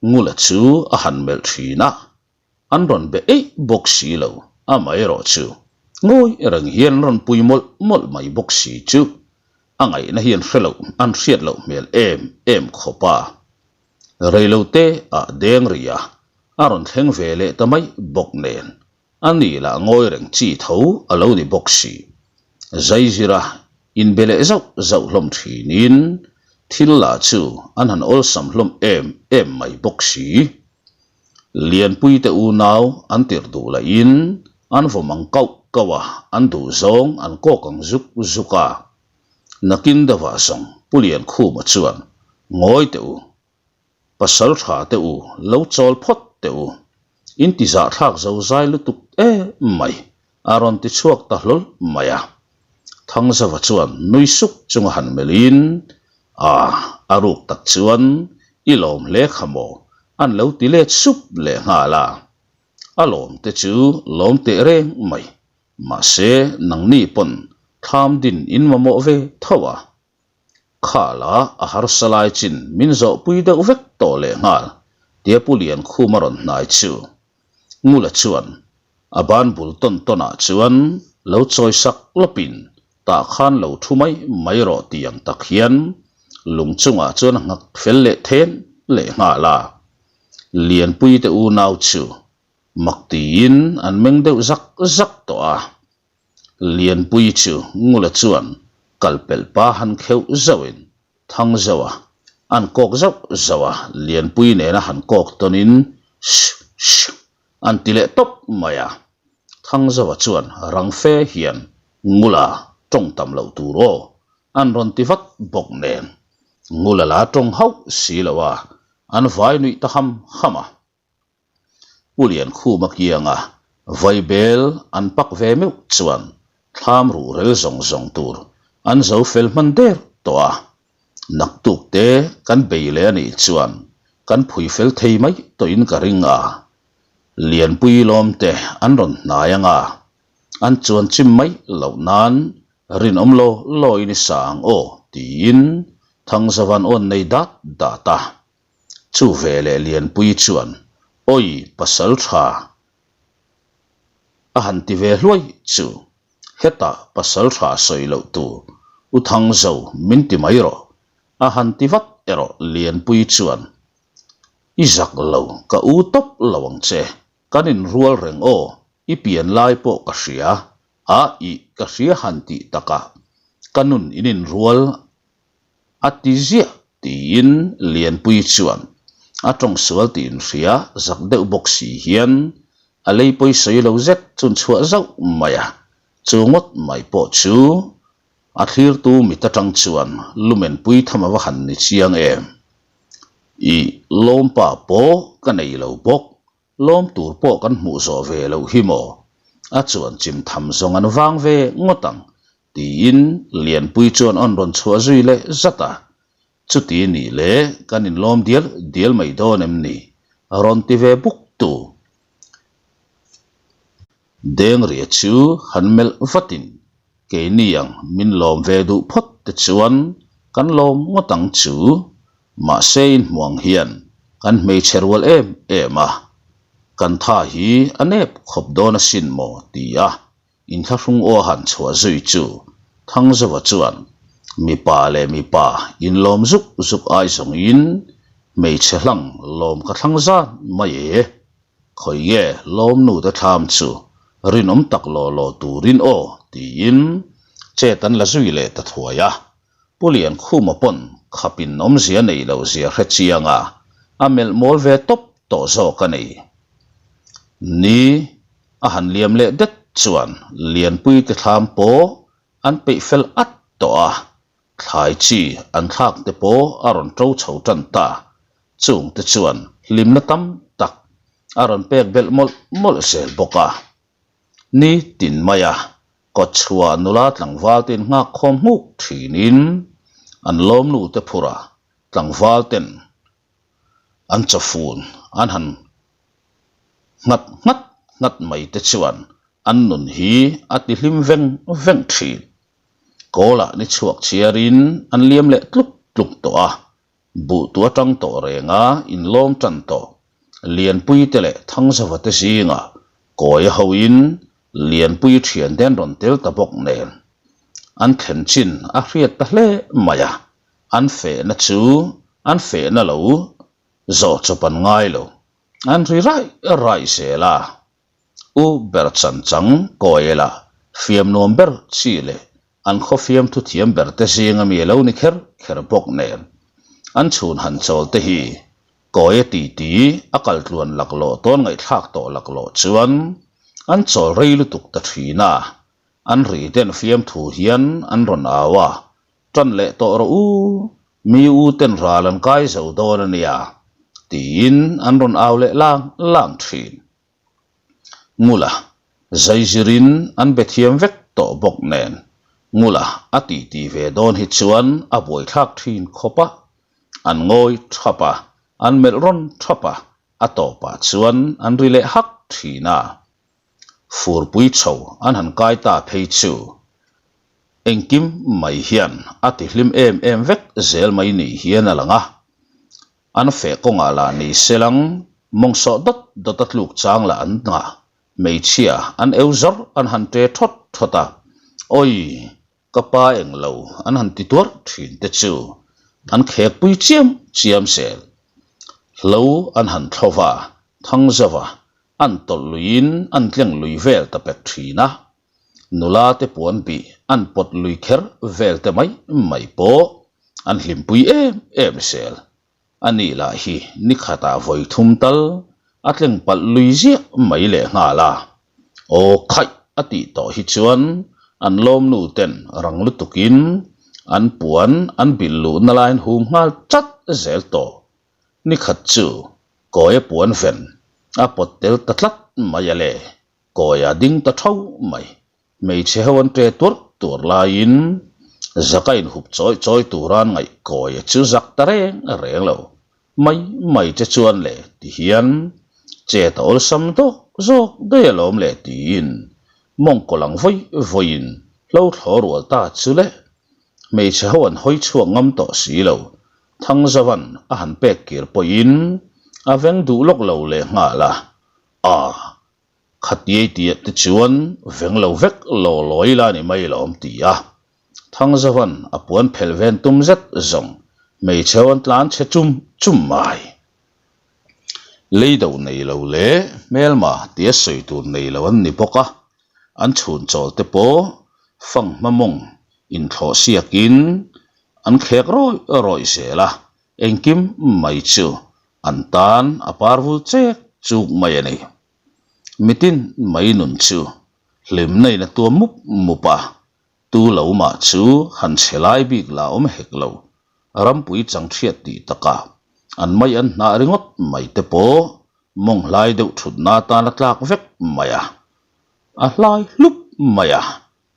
Ngula chu a han melh thin a, an rawn be eih bawk si lo, amaherawh chu ngawi reng hian an rawn pui mawlh mawlh mai bawk si chu a ngaihna hi an hre loh an hriat loh hmel em em khawp a. Reilote ah deng ri a, a rawn thleng ve leh ta mai bawk nen, a ni lah ngawi reng chi tho a lo ni bawk si. Zaizira inbe leh zauh zauh hlawm thinin thil lah chu an han awlsam hlawm em em mai bawk si. Lianpuite unau an tirh duh lahin an vawm ang kauh kauh a, an duh zawng an kawk ang zuk zuk a. Nakin deuhah zawng Pu Liankhuma chuan, Ngawi teh u, pasal tha teh u, lo chawl phawt teh u, in ti zahthlak zo zai lutuk em mai, a rawn ti chhuak ta hlawl mai a. Thangzava chuan nui suk chunga han melhin, A, a ruk tak chuan i lawm hle kha maw? an lo ti let sup leh nghal a. A lawm te chu lawm teh reng mai. Mahse, nangni pawn thlam din in mamawh ve tho a. Khala a harsa lai chin min zawhpui deuh vek tawh leh nghal, tia Pu Liankhum a rawn hnai chu. Ngula chuan a ban bul tawn tawn ah chuan lo chawi sak lawpin tah khan lo thu mai mai rawh tih ang tak hian lung chungah chuan a nghak fel leh then leh nghal a. Lianpui te unau chu Mak tiin an meng deuh zak zak tawh a. Lianpui chu Ngula chuan kal pelh pa han kheuh zauhin thang zauh a, an kawk zauh zauh a, Lianpui nena han kawk tawnin shh shh an ti leh tawp mai a. Thangzauha chuan rang fe hian Ngula tawng tam loh tur aw an rawn ti vat bawk nen Ngula la tawng hauh si lo a, an vai nuih ta ham ham a. Pu Liankhuma kianga vaibel an pak ve meuh chuan thlam ruhrel zawng zawng tur an zo fel hman der tawh a, naktuk te kan bei leh a nih chuan kan phui fel thei mai tawhin ka ring a, Lianpui lawm te an rawn hnai anga an chuan chim mai loh nan rinawm law lawin i sa ang aw tiin Thangzava'n awn nei dat dat a. Chu veleh Lianpui chuan, Awi pasal tha a han ti ve hluai chu, hetah pasal tha sawi loh tur U Thangzo min ti mai rawh a han ti vat erawh Lianpui chuan, I zak lo ka u tawp lo ang che, kan inrual reng aw, i pian lai pawh ka hria a ih ka hria han tih takah ka nun in inrual A ti ziah tiin Lianpui chuan a tawng sual tih inhria zak deuh bawk si hian a lei pawi sawi lo zet chun chhuah zauh mai a, chu ngawt mai pawh chu a thlirtu mit atang chuan lumenpui tham a va han ni chiang em. Ih lawmpa pawh ka nei lo bawk Lawm tur pawh kan hmuh zawh ve loh hi maw? A chuan chim tham zawng an vang ve ngawt ang, tiin Lianpui chuan awn rawn chhuah zui leh zat a. Chuti nih leh kan inlawm dial dial mai dawn em ni? A rawn ti ve buk tu. Dengria chu han melh vatin keini ang min lawm ve duh phawt te chuan kan lawm ngawt ang chu. Mahse inhmuang hian kan hmeichhe rual em em a, kan tha hi a nep khawp dawn asin maw ti a Inthlahrung aw han chhuah zui chu Thangzova chuan mipa leh mipa inlawm zuk zuk ai zawngin hmeichhe hlang lawm ka thlang zan mai e. Khawi nge lawmnu te thlam chu rinawm tak law law turin aw tiin chet an la zui leh ta thuai a. Pu Liankhuma pawn khapin awmzia nei lo zia hre chiang a, a melh mawl ve tawp tawh zawk a ni. Ni a han liam leh det chuan Lianpui te thlam pawh an peih fel at tawh a, thlai chi an thlak te pawh a rawn to chho tan ta. Chung te chuan hlimna tam tak a rawn pek belh mawlh mawlh zel bawk a. Ni tin mai a, Kawtchhuah nula tlangval ten nghak khawm nghuk thinin an lawmnu te phur a, tlangval ten an chawfun an han nghat nghat nghat mai te chuan an nun hi a ti hlim veng veng thin. Kawlah ni chhuak chhiarin an liam leh tluk tluk tawh a, Buh tu atang tawh renga inlawm tan tawh Lianpui te leh Thangzava te zingah kawi a hoin Lianpui thian te an rawn tel ta bawk nen an thlen chin a hriat ta hle mai a, an fehna chu an fehna lo zawh chawp an ngai lo, an ri raih raih zel a. U ber chan chang kawi la fiam nuam ber chi leh An khawfiam thuthiam ber te zinga mi a lo ni kher kher bawk nen, an chhun han chawl te hi kawi a ti ti a kal tluan laklawh tawn ngaihthlak tawh laklawh chuan an chawl rei lutuk ta thin a, an ri den fiamthu hian an rawn au a, Tan leh tawh rawh u, mi u ten ral an kai zo dawn a nia, tiin an rawn au leh lang lang thin. Ngula, zaizirin an be thiam vek tawh bawk nen, Ngula a titi ve dawn hi chuan a buaithlak thin khawp a, an ngawi thap a, an melh rawn thap a, a tawpah chuan an ri leh hak thin a. Furpui chho an han kai ta phei chu engkim mai hian a ti hlim em em vek zel mai ni hian a lang a. An feh kawngah lah ni selang mawng sawh dawt dawt a tluk chang lah an ngah. Hmeichhia an eu zawr an han ṭe thawt thawt a, Awi! Ka pa eng lo an han ti tuar ṭhin te chu an khek pui chiam chiam zel. Hlo an han thlo va, thang zauh a, an tawlh luiin an tleng lui vel ta pek ṭhin a. Nula te puan bih an pawt lui kher vel te mai mai pawh an hlimpui em em zel. A nih lah hi ni khatah vawi thum tal a tleng palh lui ziah mai leh nghal a. Aw khaih a tih tawh hi chuan an lawmnu ten rang lutukin an puan an bilh luhna laiin hum nghal chat zel tawh. Ni khat chu kawia puan ven a pawt tel ta tlat mai a le. Kawi a ding ta tho mai. Hmeichhe ho an ṭe tuarh tuarh laiin zaka inhup chawi chawi tura an ngaih kawia chu zak ta reng reng lo. Mai mai che chuan le ti hian chet a awlsam dawk zawk daih alawm le tiin mawngkaw lang vawi vawiin hlo thlaw rual ta chu le. Hmeichhe ho an hawi chhuak ngam tawh si lo. Thangzauan a han pek kir pawhin a veng duh lawk lo leh nghal a. A, khatiai tiah te chuan veng lo vek law law ila ni mai lawm ti a. Thangzauan a puan phelh ven tum zet zawng hmeichhe an tlan chhe chum chum mai. Leido nei lo leh hmelma tia sawi tur nei lo an ni bawk a, an chhun chawl te pawh fanghma mawng inthlawh siakin an khek rawih rawih zel a, Engkim mai chu an tan a par vul chek chuk mai a ni. Mitin mai nun chu hlimna in a tuam mup mup a, tu lo mah chu han chhe lai bik la awm hek lo. Rampui chang chhiat tih takah an mai an hnah ringawt mai te pawh mawng hlai deuh thutna atan a tlak vek mai a, a hlai hlup mai a.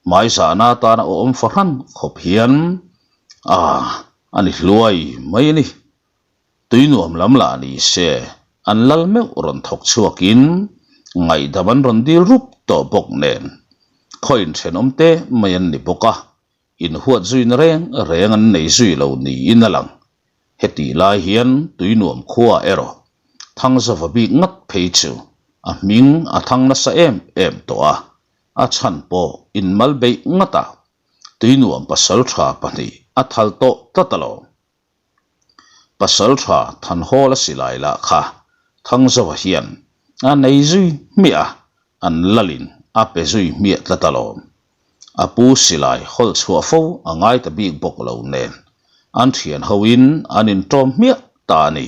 Hmaizahna atana awm fahran khawp hian a. A ni hluai mai a ni. Tui nuam lam lah ni se, an lal meuh rawn thawk chhuakin ngaihdam an rawn dil rup tawh bawk nen khaw inthenawm te mai an ni bawk a, inhuat zuina reng reng an nei zui lo niin a lang. Hetih lai hian tui nuam khua erawh Thangzava bik ngat phei chu a hming a thang nasa em em tawh a, a chhan pawh inmal beih ngat a, tui nuam pasaltha pahnih a thal tawh tlat alawm. Pasaltha Thanhawla silai lah kha Thangzova hian a nei zui hmiah a, an lalin a pe zui hmiah tlat alawm. A pu silai hawlh chhuah fo a ngai ta bik bawk lo nen an thian hoin an inṭawm hmiah ta a ni.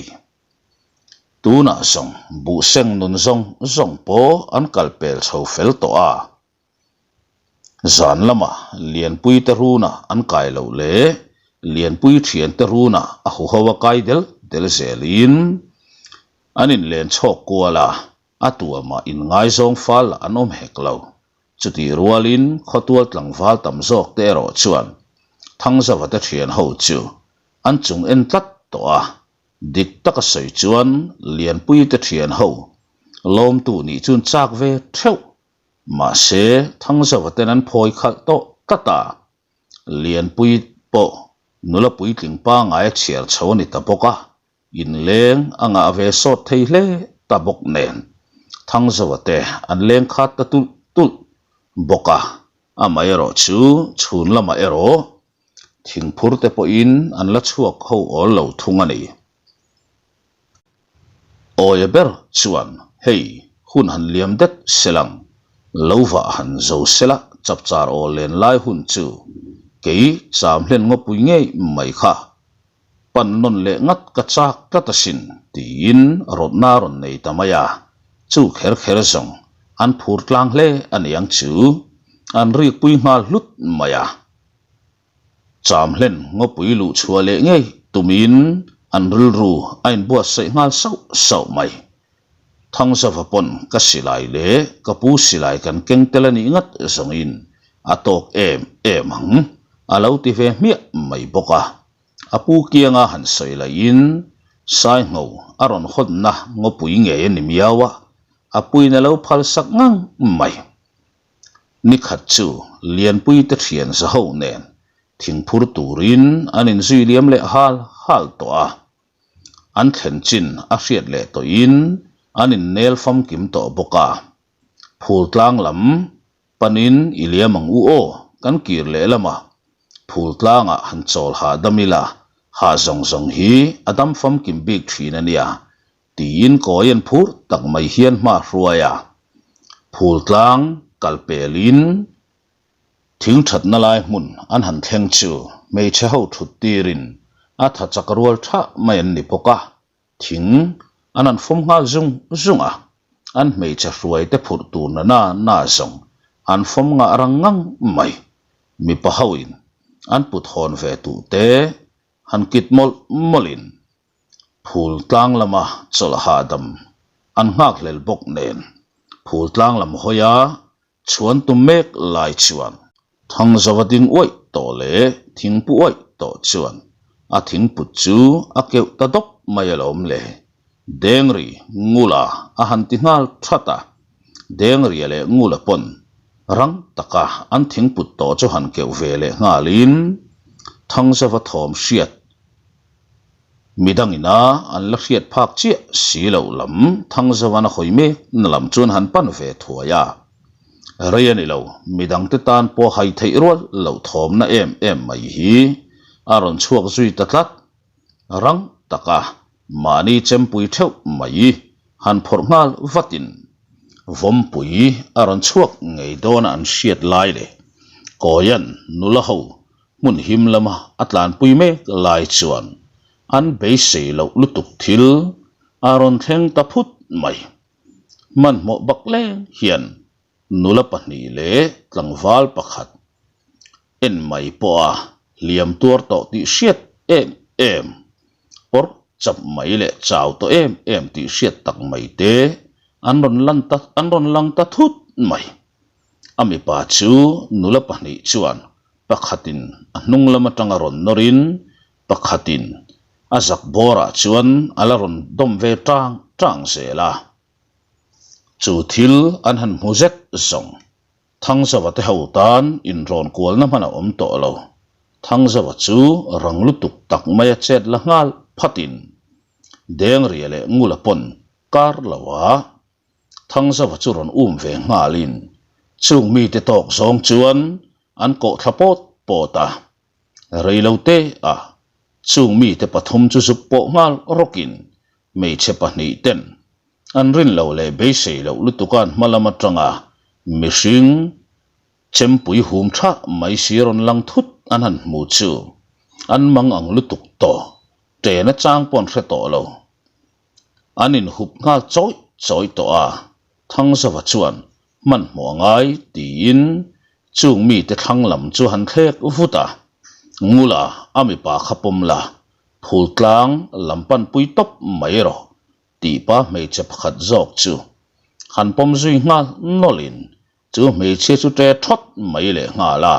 Tunah zawng buhseng nun zawng zawng pawh an kal pel chho fel tawh a. Zan lama Lianpui te runa an kai loh leh Lianpui thian te runa a huho a kai del del zelin an inlen chhawk kual a, a tuamah inngaizawng fal an awm hek lo. Chutih rualin khawtual tlangval tam zawk te erawh chuan Thangzava te thian ho chu an chung en tlat tawh a, dik taka sawi chuan Lianpui te thian ho lawmtu nih chuan chak ve theuh Mahse, Thangzauva ten an phawi khalh tawh tlat a, Lianpui pawh nula puitling pangngai a chhiar chho a ni ta bawk a, inleng a ngah ve sawt thei hle ta bawk nen Thangzauva te an leng khat ta tulh tulh bawk a, amaherawh chu chhun lamah erawh thingphur te pawhin an la chhuak ho awl lo thung a ni. Awia ber chuan, Hei, hun han liam det selang, lo vah han zo sela chapchar aw len lai hun chu kei cham hlen ngawpui ngei mai kha pan nawn leh ngat ka chak tlat asin, tiin rawtna a rawn nei ta mai a. Chu kher kher zawng an phur tlang hle a niang chu an rikpui nghal hlut mai a. Cham hlen ngawpui luh chhuah leh ngei tumin an rilru a inbuatsaih nghal sauh sauh mai. Thangzava pawn ka silai leh ka pu silai kan keng tel a nih ngat zawngin a tawk em em ang a lo ti ve hmiah mai bawk a. A pu kianga han sawi laiin Saingho a rawn hawnna ngawpui ngei a ni miau a, a puin a lo phalsak ngang mai. Nikhat chu Lianpui te thian zaho nen thingphur turin an inzui liam leh hal hal tawh a. An thlen chin a hriat leh tawhin an innel famkim tawh bawk a. Phul tlang lam panin i liam ang u aw, kan kir leh lamah phul tlangah han chawl hahdam ila, hah zawng zawng hi a dam famkim bik thin a nia Tiin kawi an phur tak mai hian hma hruai a, phul tlang kal pelin thing thatna lai hmun an han thleng chu hmeichhe ho thut tirin a tha chak rual tha mai an ni bawk a, thing an han fawm nghal zung zung a, an hmeichhe hruai te phurh tur na na na zawng an fawm ngah rang ngang mai, mipa hoin an put hawn ve tuh te han kit mawlh mawlhin Phul tlang lama chawlh hahdam an nghakhlel bawk nen phul tlang lam hawia chhuan tum mek lai chuan Thangzova ding uaih tawh leh thingpu uaih tawh chuan a thingput chu a keuh ta dawp mai alawm le. Dengri Ngula a han ti nghal that a, Dengria leh Ngula pawn rang taka an thingput tawh chu han keuh ve leh nghalin Thangzova thawm hriat Midang ina an la hriat phak chiah si loh lam Thangzovan a hawi mek na lam chuan han pan ve thuai a. Rei a ni lo, midangte tan pawh hai theih rual loh thawmna em em mai hi a rawn chhuak zui ta tlat. Rang taka mahni chempui theuh mai han phawrh nghal vatin Vawmpui a rawn chhuak ngei dawna an hriat lai leh Kawian nula ho Hmun him lama a tlanpui mek lai chuan an beisei loh lutuk thil a rawn thleng ta phut mai. Hmanhmawh bak leng hian nula pahnih leh tlangval pakhat en mai pawha hliam tuar tawh tih hriat em em, pawrh chap mai leh chau tawh em em tih hriat tak mai te an rawn lan ta an rawn lang ta thut mai. A mipa chu nula pahnih chuan pakhatin a hnung lam atanga rawn nawrin. Pakhatin a zak bawrah chuan a la rawn dawm ve tang tang zel a. Chu thil an han hmu zet zawng. Thangzava te ho tan inrawn kualna hman a awm tawh lo. Thangzava chu rang lutuk tak maia chet la nghal phatin Dengria leh Ngula pawn kar lo a, Thangzava chu rawn um ve nghalin chung mite tawk zawng chuan an kawh thla pawt pawt a. Reilote a chung mite pathum chu zuk pawh nghal rawkin hmeichhe pahnih ten an rin lo leh beisei loh lutuk an hma lam atanga mihring chempui hum tha mai si rawn lang thut an han hmu chu an mang ang lutuk tawh ṭen achang pawh an hre tawh lo. An inhup nghal chawi chawi tawh a, Thangzava chuan hmanhmawh a ngai tiin chung mite thlang lam chu han thlek vut a, Ngula a mipa kha pawm la, phul tlang lam panpui tawp mai rawh tih pa hmeichhe pakhat zawk chu han pawm zui nghal nawlhin chu hmeichhia chu ṭe ṭhawt mai leh nghal a,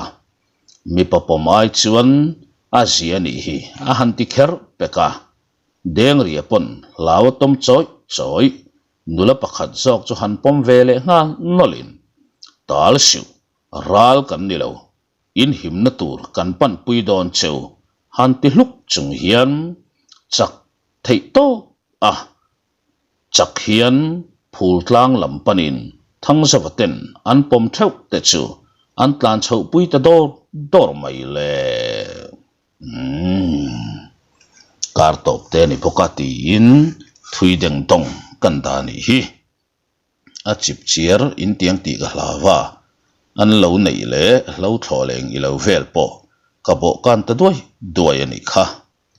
mipa pawm ai chuan a zia nih hi a han ti kher pek a. Dengria pawn hlau a tawm chawih chawih, nula pakhat zawk chu han pawm ve leh nghal nawlhin, Tal suh, ral kan ni lo, in himna tur kan panpui dawn cheu han ti hluk chung hian chak theih tawp a, chak hian phul tlang lam panin Thangzava ten an pawm theuh te chu an tlan chhohpui ta dawr dawr mai le. Umm kar tawp te a ni bawk a tiin thui deng dawng kan dah a nih hi. A chip chiar in tiang tih ka hlau a, an lo neih leh hlo thlawh leh eng ilo vel pawh ka bawh kan ta duai duai a nih kha.